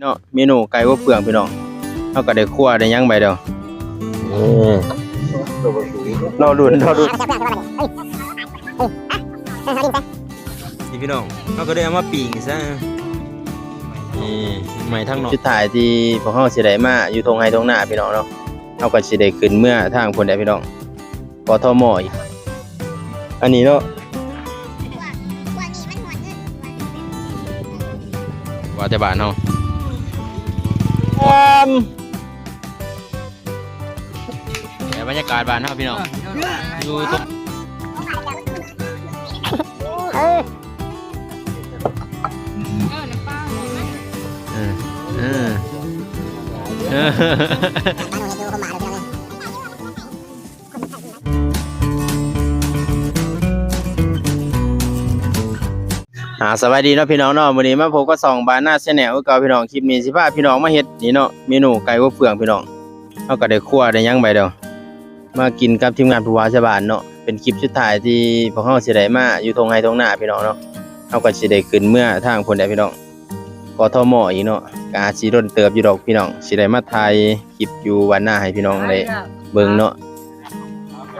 ເນາະ ເມນູໄກ່ອົບເຟືອງພີ່ນ້ອງ ເຮົາກໍໄດ້ຄົວໄດ້ຫຍັງໄປແລ້ວ. ເອີ ລໍລຸ້ນ ລໍລຸ້ນ ນີ້ພີ່ນ້ອງ ເຮົາກໍໄດ້ເອົາມາປີ້ງຊະ. ນີ້ ໄມ້ທາງນອກ ສຸດທ້າຍທີ່ພວກເຮົາຊິໄດ້ມາຢູ່ທົ່ງໄຮ່ທົ່ງນາພີ່ນ້ອງເນາະ ເຮົາກໍຊິໄດ້ຂຶ້ນເມືອທາງພຸ້ນແຫຼະພີ່ນ້ອງ ກທມ ອີກ ອັນນີ້ເນາະ ວ່າແຕ່ບ້ານເຮົາ ແຕ່ບັນຍາກາດບ້ານເຮົາພີ່ນ້ອງ ຢູ່ຕົງ ເອີ ເອີ ເອີ ເອີ. ອ່າ ສະບາຍດີເນາະພີ່ນ້ອງເນາະ ມື້ນີ້ມາພົບກັບຊ່ອງບ້ານນາແຊນແນວຄືເກົ່າພີ່ນ້ອງ. ຄລິບນີ້ຊິພາພີ່ນ້ອງມາເຮັດນີ້ເນາະ ເມນູໄກ່ອົບເຟືອງພີ່ນ້ອງ ເຮົາກໍໄດ້ຄົວໄດ້ຫຍັງໄປແລ້ວ ມາກິນກັບທີມງານຜູ້ບ່າວຊາວບ້ານເນາະ. ເປັນຄລິບສຸດທ້າຍທີ່ພວກເຮົາຊິໄດ້ມາຢູ່ທົ່ງໄຮ່ທົ່ງນາພີ່ນ້ອງເນາະ ເຮົາກໍຊິໄດ້ຂຶ້ນເມືອທາງພຸ້ນແຫຼະພີ່ນ້ອງ ກທມ ອີກເນາະ ກໍອາດຊິດົນເຕີບຢູ່ດອກພີ່ນ້ອງ ຊິໄດ້ມາຖ່າຍຄລິບຢູ່ບ້ານນາໃຫ້ພີ່ນ້ອງໄດ້ເບິ່ງເນາະ.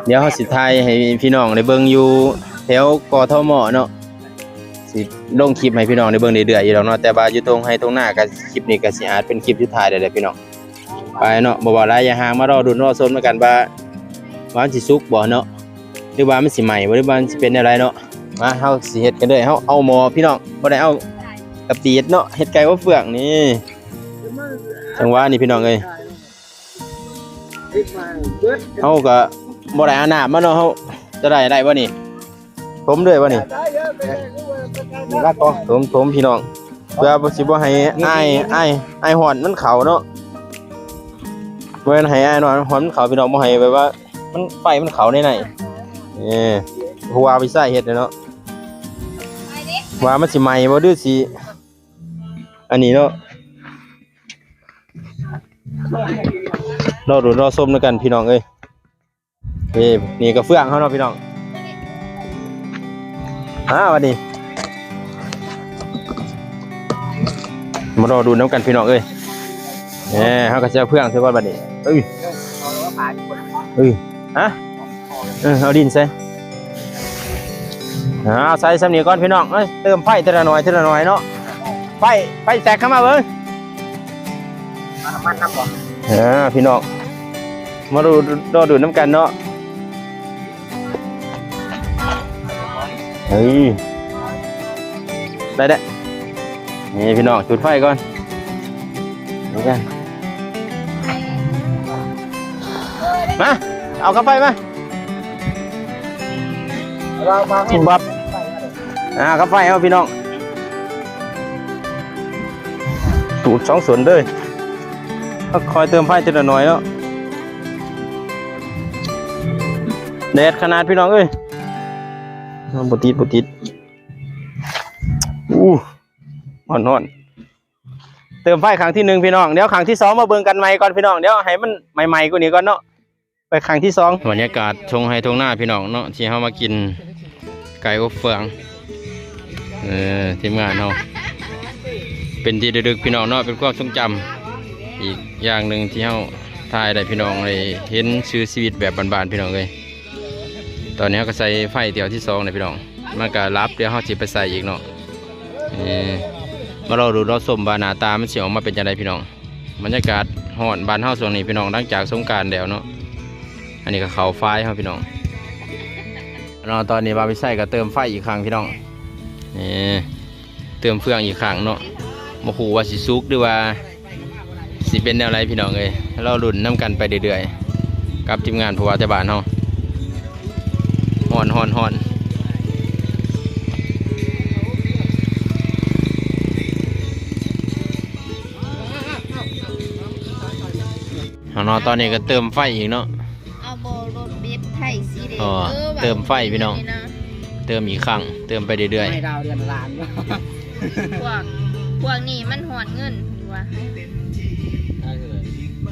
ດຽວເຮົາຊິຖ່າຍໃຫ້ພີ່ນ້ອງໄດ້ເບິ່ງຢູ່ແຖວ ກທມ ເນາະ ຊິລົງຄລິບໃຫ້ພີ່ນ້ອງໄດ້ເບິ່ງເລື້ອຍໆຢູ່ດອກເນາະ ແຕ່ວ່າຢູ່ທົ່ງໄຮ່ທົ່ງນາກໍ ຄລິບນີ້ກໍຊິອາດເປັນຄລິບສຸດທ້າຍແລ້ວແຫຼະພີ່ນ້ອງ. ໄປເນາະ ບໍ່ເວົ້າຫຼາຍຢ່າຫ່າງ ມາລໍລຸ້ນລໍຊົມນຳກັນວ່າ ວ່າມັນຊິສຸກບໍ່ເນາະ ຫຼືວ່າມັນຊິໄໝ້ບໍ່ ຫຼືວ່າມັນຊິເປັນແນວໃດເນາະ. ມາ ເຮົາຊິເຮັດກັນເລີຍ ເຮົາເອົາໝໍ້ພີ່ນ້ອງ ບໍ່ໄດ້ເອົາກະປີດເນາະ ເຮັດໄກ່ອົບເຟືອງນີ້ ຈັງຫວະນີ້ພີ່ນ້ອງເອີຍ ເຮົາກໍບໍ່ໄດ້ອາບນ້ຳມາເນາະ ເຮົາຈະໄດ້ ໄດ້ບໍ່ນີ້? ຖົມເລີຍບໍ່ນີ້? ນີ້ລະກໍຖົມໆ ພີ່ນ້ອງ ເພື່ອຊິບໍ່ໃຫ້ອ້າຍ ອ້າຍ ອ້າຍຮ້ອນມັນເຂົ້າເນາະ ບໍ່ແມ່ນໃຫ້ອ້າຍນ້ອຍຮ້ອນມັນເຂົ້າພີ່ນ້ອງ ບໍ່ໃຫ້ແບບວ່າມັນ ໄຟມັນເຂົ້າໃນໃນ ເອີ ເພາະວ່າໄປໃຊ້ເຮັດເນາະ ວ່າມັນຊິໄໝ້ບໍ່ ຫຼືຊິ ອັນນີ້ເນາະ ລໍດູ ລໍຊົມນຳກັນພີ່ນ້ອງເອີຍ. ນີ້ ນີ້ກໍເຟືອງເຮົາເນາະພີ່ນ້ອງ ອ່າ ບັດນີ້ ມາລໍດູນຳກັນພີ່ນ້ອງເອີຍ ແໝ ເຮົາກໍຊິເອົາເຟືອງໃສ່ກ່ອນບັດນີ້ ເອີ ເອີ ຮະ ເອີ ເອົາດິນໃສ່ ອ່າ ໃສ່ຊ່ຳນີ້ກ່ອນພີ່ນ້ອງເອີຍ ເຕີມໄຟເທື່ອລະໜ້ອຍ ເທື່ອລະໜ້ອຍເນາະ ໄຟ ໄຟແຕກເຂົ້າມາເບິ່ງ ນ້ຳມັນນຳບໍ່ ອ່າ ພີ່ນ້ອງ ມາດູ ລໍດູນຳກັນເນາະ ເຮີ້ຍ ໄດ້ແລ້ວ ນີ້ພີ່ນ້ອງ ຈຸດໄຟກ່ອນ ມາ ເອົາກັບໄຟມາ ບັບ ອ່າ ກັບໄຟເຮົາພີ່ນ້ອງ ຕູດສອງສ່ວນເດີ ຄ່ອຍເຕີມໄຟເທື່ອລະໜ້ອຍເນາະ ແດດຂະໜາດພີ່ນ້ອງເອີຍ ບໍ່ຕິດ ບໍ່ຕິດ ອູ້ ຮ້ອນໆ ເຕີມໄຟຄັ້ງທີໜຶ່ງພີ່ນ້ອງ ດຽວຄັ້ງທີສອງມາເບິ່ງກັນໃໝ່ກ່ອນພີ່ນ້ອງ ດຽວໃຫ້ມັນໃໝ່ໆກວ່ານີ້ກ່ອນເນາະ ໄປຄັ້ງທີສອງ ບັນຍາກາດທົ່ງໄຮ່ທົ່ງນາພີ່ນ້ອງເນາະ ທີ່ເຮົາມາກິນໄກ່ອົບເຟືອງ ເອີ ທີມງານເຮົາ ເປັນທີ່ລະລຶກພີ່ນ້ອງເນາະ ເປັນຄວາມຊົງຈຳອີກຢ່າງໜຶ່ງທີ່ເຮົາຖ່າຍໃຫ້ພີ່ນ້ອງໄດ້ເຫັນຊື່ຊີວິດແບບບ້ານໆ ພີ່ນ້ອງເອີຍ ຕອນນີ້ເຮົາກໍໃສ່ໄຟເທື່ອທີສອງແລ້ວພີ່ນ້ອງ ມັນກໍດັບ ດຽວເຮົາຊິໄປໃສ່ອີກເນາະ ນີ້ ມາລໍດູລໍຊົມວ່າໜ້າຕາມັນຊິອອກມາເປັນຈັ່ງໃດພີ່ນ້ອງ ບັນຍາກາດຮ້ອນບ້ານເຮົາຊ່ວງນີ້ພີ່ນ້ອງ ຫຼັງຈາກສົງການແລ້ວເນາະ ອັນນີ້ກໍເຂົ້າຝາຍເຮົາພີ່ນ້ອງເນາະ ຕອນນີ້ບ່າວວິໄຊກໍເຕີມໄຟອີກຄັ້ງພີ່ນ້ອງ ນີ້ ເຕີມເຟືອງອີກຄັ້ງເນາະ ບໍ່ຮູ້ວ່າຊິສຸກ ຫຼືວ່າຊິເປັນແນວໃດພີ່ນ້ອງເອີຍ ລໍລຸ້ນນຳກັນໄປເລື້ອຍໆ ກັບທີມງານຜູ້ວ່າແຕ່ບ້ານເຮົາ ຮ້ອນໆໆ ເຮົາເນາະ ຕອນນີ້ກໍເຕີມໄຟອີກເນາະ ເອົາບໍ່ ລົດເບັດໄຖສີແດງ ອໍ ເອີ ເຕີມໄຟພີ່ນ້ອງ ເຕີມອີກຄັ້ງ ເຕີມໄປເລື້ອຍໆ ໄມ້ດາວເດືອນລ້ານ ພວກ ພວກນີ້ມັນຮ້ອນເງິນວ່າ ໄດ້ເທົ່າໃດ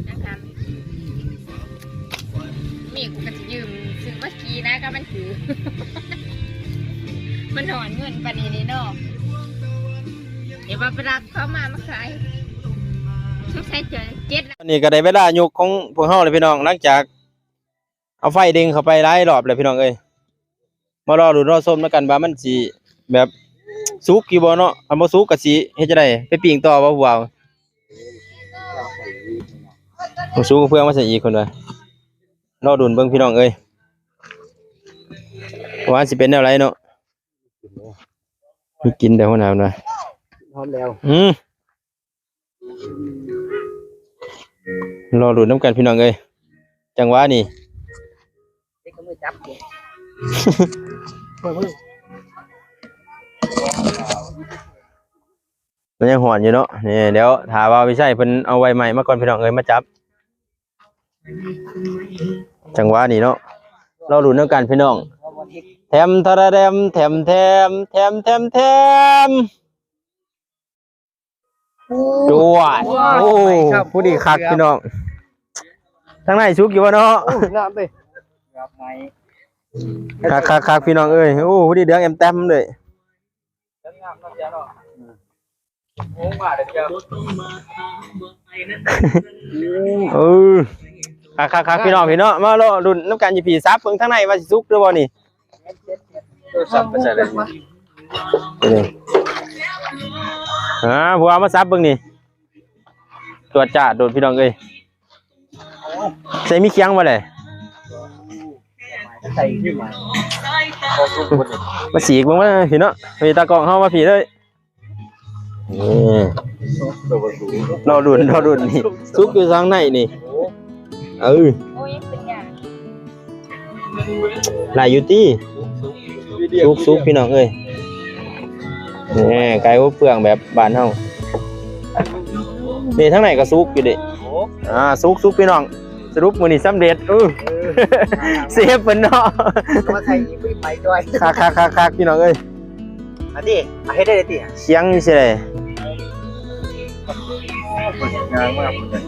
ນະຄະ ມີກູກໍຊິຢືມຊື້ມາຂີ່ນະ ກໍມັນຖື ມັນຮ້ອນເງິນປານນີ້ນີ້ເນາະ. ເອີ ວ່າໄປລັກເຂົາມາ ມາຂາຍ ສົງໄສຈະເຈັດລະ. ອັນນີ້ກໍໄດ້ເວລາຍົກຂອງພວກເຮົາແລ້ວພີ່ນ້ອງ ຫຼັງຈາກເອົາໄຟເດັ່ງເຂົ້າໄປຫຼາຍຮອບແລ້ວພີ່ນ້ອງເອີຍ. ມາລໍລຸ້ນລໍຊົມນຳກັນວ່າມັນຊິແບບສຸກຢູ່ບໍ່ເນາະ. ຄັນບໍ່ສຸກກໍຊິເຮັດຈັ່ງໃດ? ໄປປີ້ງຕໍ່ບໍ່ຜູ້ບ່າວ? ບໍ່ສຸກກໍເພື່ອງມາໃສ່ອີກ ເພິ່ນວ່າ. ລໍລຸ້ນເບິ່ງພີ່ນ້ອງເອີຍ ວ່າຊິເປັນແນວໃດເນາະ. ມີກິນແຕ່ຫົວໜ້າເພິ່ນວ່າ. ພ້ອມແລ້ວ. ອືມ ລໍລຸ້ນນຳກັນພີ່ນ້ອງເອີຍ ຈັງຫວະນີ້. ເດັກກໍມືຈັບ ມັນຍັງຮ້ອນຢູ່ເນາະ. ນີ້ ດຽວຖ້າວ່າວິໄຊເພິ່ນເອົາໄວໄມ້ມາກ່ອນພີ່ນ້ອງເອີຍ ມາຈັບ. ຈັງຫວະນີ້ເນາະ ລໍລຸ້ນນຳກັນພີ່ນ້ອງ. ແຖມທະລະແດມ ແຖມແຖມ ແຖມແຖມແຖມ. ໂອ້ ຈວດ. ໂອ້ ພໍດີຄັກພີ່ນ້ອງ. ທາງໃນສຸກຢູ່ບໍ່ເນາະ? ໂອ້ ງາມເດ້. ຄັກໆໆ ພີ່ນ້ອງເອີຍ. ໂອ້ ພໍດີເດືອງແອມແຕ້ມເລີຍ. ເອີ ຄັກໆໆ ພີ່ນ້ອງ ພີ່ນ້ອງ ມາລໍລຸ້ນນຳກັນຢູ່ພີ້. ສັບເບິ່ງທາງໃນວ່າຊິສຸກຫຼືບໍ່ນີ້. ສັບໄປໃສ່ເລີຍ. ອ່າ ຜູ້ວ່າມາສັບເບິ່ງນີ້ ຈວດຈາດໂດດ ພີ່ນ້ອງເອີຍ. ໃສ່ມີຄຽງບໍ່ແຫຼະ? ໃສ່ທີ່ໝາຍ ມາສີກເບິ່ງມາພີ້ເນາະ. ພີ່ຕາກ້ອງເຮົາມາພີ້ເລີຍ. ນີ້ ລໍລຸ້ນ ລໍລຸ້ນນີ້ ສຸກຢູ່ທາງໃນນີ້. ເອີ ໂອ້ຍ ເປັນຫຍັງ? ຫຼາຍຢູ່ຕິ. ສຸກໆ ພີ່ນ້ອງເອີຍ. ນີ້ ໄກ່ອົບເຟືອງແບບບ້ານເຮົາ. ນີ້ ທາງໃນກໍສຸກຢູ່ເດ້. ອ່າ ສຸກໆ ພີ່ນ້ອງ. ສະຫຼຸບມື້ນີ້ສຳເລັດ. ເອີ ເຊຟເພິ່ນເນາະ ມາໃສ່ອີກໄປຈ້ອຍ. ຄັກໆໆໆ ພີ່ນ້ອງເອີຍ. ອັນນີ້ ເຮັດໄດ້ຕິ ຄຽງຢູ່ໃສ?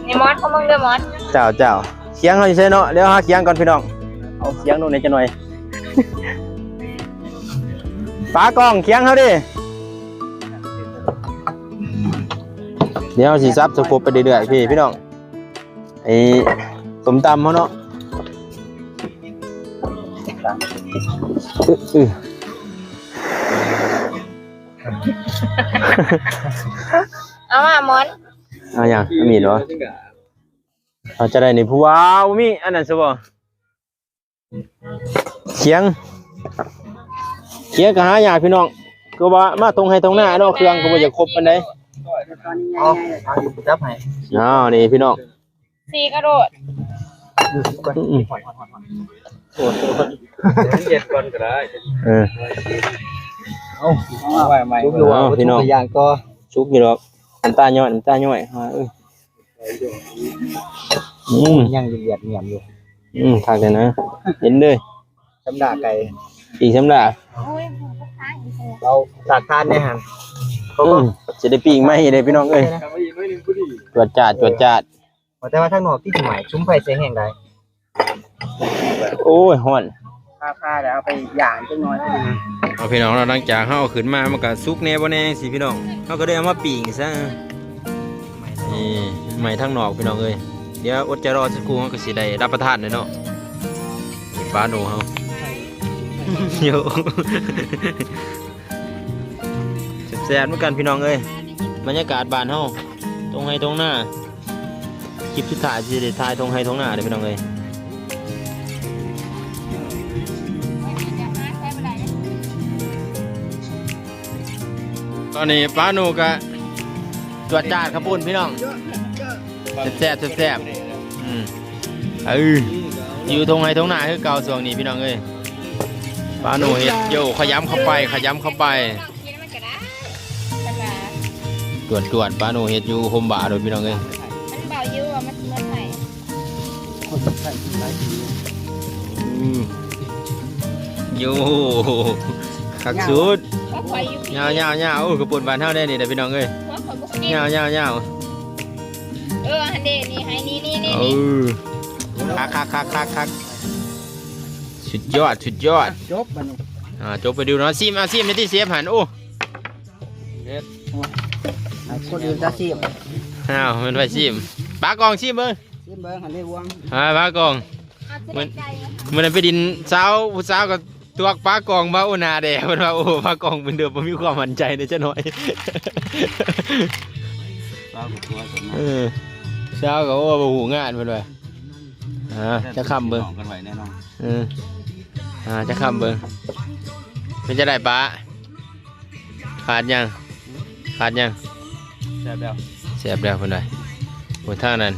ນີ້ມອດ ຂອງມຶງເດີມອດ. ເຈົ້າ ເຈົ້າ ຄຽງເຮົາຢູ່ໃສເນາະ? ດຽວຫາຄຽງກ່ອນພີ່ນ້ອງ. ເອົາຄຽງລົງໃນຈັກໜ່ອຍ. ຕາກ້ອງ ຄຽງເຮົາເດ້. ດຽວເຮົາຊິສັບສະກົບໄປເລື້ອຍໆ ພີ່ ພີ່ນ້ອງ. ໄອ້ ສົ້ມຕຳເຮົາເນາະ. ອື ອື ເອົາມາໝອນ. ເອົາຫຍັງ? ມີດບໍ່? ເອົາຈະໄດ້ນີ້ ຜູ້ວ່າບໍ່ມີອັນນັ້ນຊະບໍ່? ຄຽງ ຄຽງກໍຫາຍາກພີ່ນ້ອງ. ຄືວ່າມາທົ່ງໄຮ່ທົ່ງນາເນາະ ເຄື່ອງກໍບໍ່ຢາກຄົບປານໃດ. ເອົາ ຈັບໃຫ້. ອ້າວ ນີ້ພີ່ນ້ອງ ສີກະໂດດ. ອືມ ເຮັດກ່ອນກໍໄດ້. ເອີ ເອົາ ເອົາໄວ້ໃໝ່. ສຸກຢູ່ບໍ່? ເອົາ ພີ່ນ້ອງ ສຸກກໍຍ່າງຕໍ່. ສຸກຢູ່ດອກ. ນ້ຳຕາຍ້ອຍ ນ້ຳຕາຍ້ອຍ. ເອີ ອືມ ຍັງລຽບງຽມຢູ່. ອືມ ຄັກແທ້ນະ. ເຫັນເດີ ສຳດາໄກ່ ອີກສຳດາ. ເອົາ ຕາກທານແດ່ຫັ້ນ. ອືມ ຊິໄດ້ປີ້ງໃໝ່ເດ້ພີ່ນ້ອງເອີຍ. ຈວດຈາດ ຈວດຈາດ. ແຕ່ວ່າທາງນອກຕິດໃໝ່ ສຸມໄຟໃສ່ແຮງໄດ້. ໂອ້ຍ ຮ້ອນ. ພາ ພາແລ້ວເອົາໄປຍ່າງຈັກໜ່ອຍ. ເອົາ ພີ່ນ້ອງເນາະ ຫຼັງຈາກເຮົາເອົາຂຶ້ນມາ ມັນກະສຸກແດ່ບໍ່ແດ່ຈັ່ງຊີ້ພີ່ນ້ອງ ເຮົາກໍເລີຍເອົາມາປີ້ງຊະ. ນີ້ ໄໝ້ທາງນອກພີ່ນ້ອງເອີຍ. ດຽວອົດໃຈລໍສັກຄູ່ ເຮົາກໍຊິໄດ້ຮັບປະທານແລ້ວເນາະ. ປາໂນເຮົາ ໂຍ ແຊບໆ ເໝືອນກັນພີ່ນ້ອງເອີຍ. ບັນຍາກາດບ້ານເຮົາ ທົ່ງໄຮ່ທົ່ງນາ. ຄລິບສຸດທ້າຍຊິໄດ້ຖ່າຍທົ່ງໄຮ່ທົ່ງນາເດ້ພີ່ນ້ອງເອີຍ. ຕອນນີ້ປາໂນກະຈວດຈາດເຂົ້າປຸ້ນພີ່ນ້ອງ. ແຊບໆ ແຊບໆ. ອືມ ເອີ ຢູ່ທົ່ງໄຮ່ທົ່ງນາຄືເກົ່າຊ່ວງນີ້ພີ່ນ້ອງເອີຍ. ປາໂນເຮັດ ໂຢ ຂະຫຍຳເຂົ້າໄປ ຂະຫຍຳເຂົ້າໄປ. ຈວດໆ ປາໂນເຮັດຢູ່ໂຮມບາໂດຍພີ່ນ້ອງເອີຍ. ມັນເບົາຢູ່ວ່າມັນຊິໝົດໄຮ່. ອືມ ໂຢ ຄັກສຸດ. ຍາວໆໆ. ໂອ້ ເຂົ້າປຸ້ນບ້ານເຮົາແດ່ນີ້ແຫຼະພີ່ນ້ອງເອີຍ. ຍາວໆໆ. ເອີ ຫັ້ນເດ້ ນີ້ ໄຮ່ນີ້ໆໆ. ເອີ ຄັກໆໆໆ. ສຸດຍອດ ສຸດຍອດ. ຈົບບັດນີ້. ອ່າ ຈົບໄປດູເນາະ. ຊີມ ເອົາ ຊີມໃນທີ່ເຊຟຫັ້ນ. ໂອ້ ເດັດ. ຄົນອື່ນຈະຊີມ. ອ້າວ ແມ່ນໃຜຊີມ? ປາກອງຊີມເບິ່ງ. ຊີມເບິ່ງ ຫັ້ນເດ້ຫວງ. ອ່າ ປາກອງ. ມື້ ມື້ນັ້ນໄປດິນສາວ ຜູ້ສາວກໍ ຕວກປາກອງມາ ໂອ້ ໜ້າແດ່ ເພິ່ນວ່າ. ໂອ້ ປາກອງເປັນເດີ ບໍ່ມີຄວາມໝັ້ນໃຈເດ້ ຈັກໜ້ອຍ. ສາວກໍຕົວະຊັ້ນນະ. ເອີ ສາວກໍ ໂອ້ ບໍ່ຮູ້ງານ ເພິ່ນວ່າ. ອ່າ ຈະຄຳເບິ່ງ ນ້ອງກັນໄວ້ແນ່ນອນ. ເອີ ອ່າ ຈະຄຳເບິ່ງ ເປັນຈັ່ງໃດປາ? ຂາດຫຍັງ? ຂາດຫຍັງ? ແຊບແລ້ວ ແຊບແລ້ວເພິ່ນວ່າ. ໂອ້ ທາງນັ້ນ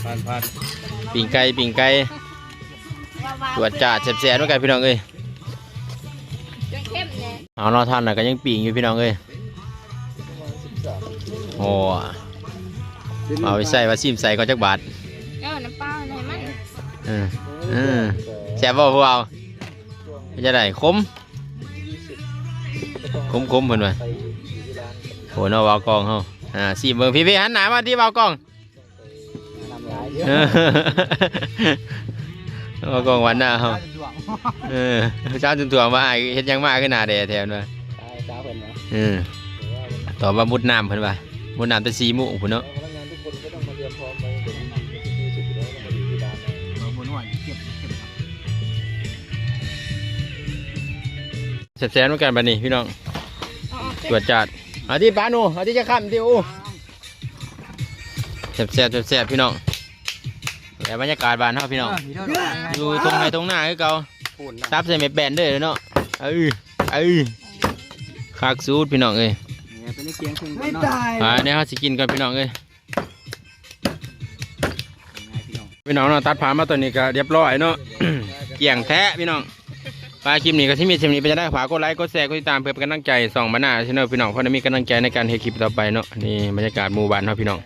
ຜ່ານໆ ປີ້ງໄກ່ ປີ້ງໄກ່ ຈວດຈາດແຊບໆນຳກັນພີ່ນ້ອງເອີຍ. ເອົາເນາະ ທ່ານນະກໍຍັງປີ້ງຢູ່ພີ່ນ້ອງເອີຍ. ໂອ້ ເອົາໄປໃສ່ວ່າຊີມໃສ່ກໍຈັກບາດ. ເອີ ນ້ຳປາໃຫ້ມັນ. ເອີ ເອີ ແຊບບໍ່ພວກເຮົາ? ເປັນຈັ່ງໃດ? ຂົມ ຂົມໆ ເພິ່ນວ່າ. ໂອ້ເນາະ ບ່າວກອງເຮົາ. ອ່າ ຊີມເບິ່ງ ພີ່ໆ ຫັນໜ້າມາທີ່ບ່າວກອງ. ເອີ ເວົ້າກອງວັນໜ້າເຮົາ. ເອີ ຊາວຈົນຖ້ວມວ່າ ອ້າຍເຮັດຫຍັງມາຄືໜ້າແດ່ແທ້ ວ່າ. ເອີ ຕອບວ່າມຸດນ້ຳ ເພິ່ນວ່າ ມຸດນ້ຳແຕ່ສີ່ໂມງພຸ້ນເນາະ. ແຊບໆນຳກັນບັດນີ້ພີ່ນ້ອງ. ຈວດຈາດ ເອົາຕິປາໜູ ເອົາຕິ ຈະຄຳຕິ. ໂອ້ ແຊບໆ ແຊບໆ ພີ່ນ້ອງ. ແຕ່ບັນຍາກາດບ້ານເຮົາພີ່ນ້ອງ ເອີ ຢູ່ທົ່ງໄຮ່ທົ່ງນາຄືເກົ່າ. ຕັບໃສ່ແມ່ແປ້ນເດີເນາະ. ເອີ ເອີ ຄັກສຸດພີ່ນ້ອງເອີຍ. ໄປແນວເຮົາຊິກິນກ່ອນພີ່ນ້ອງເອີຍ. ພີ່ນ້ອງເນາະ ຕັດພາບມາຕອນນີ້ກໍຮຽບຮ້ອຍເນາະ ກ້ຽງແທ້ພີ່ນ້ອງ. ວ່າຄລິບນີ້ກໍຊິມີສ່ຳນີ້ ເປັນຈັ່ງໃດ ຝາກກົດໄລ ກົດແຊ ກົດຕິດຕາມ ເພື່ອເປັນກຳລັງໃຈຊ່ອງບັນນາ Channel ພີ່ນ້ອງ ເພາະໄດ້ມີກຳລັງໃຈໃນການເຮັດຄລິບຕໍ່ໄປເນາະ. ນີ້ບັນຍາກາດໝູ່ບ້ານເຮົາພີ່ນ້ອງ.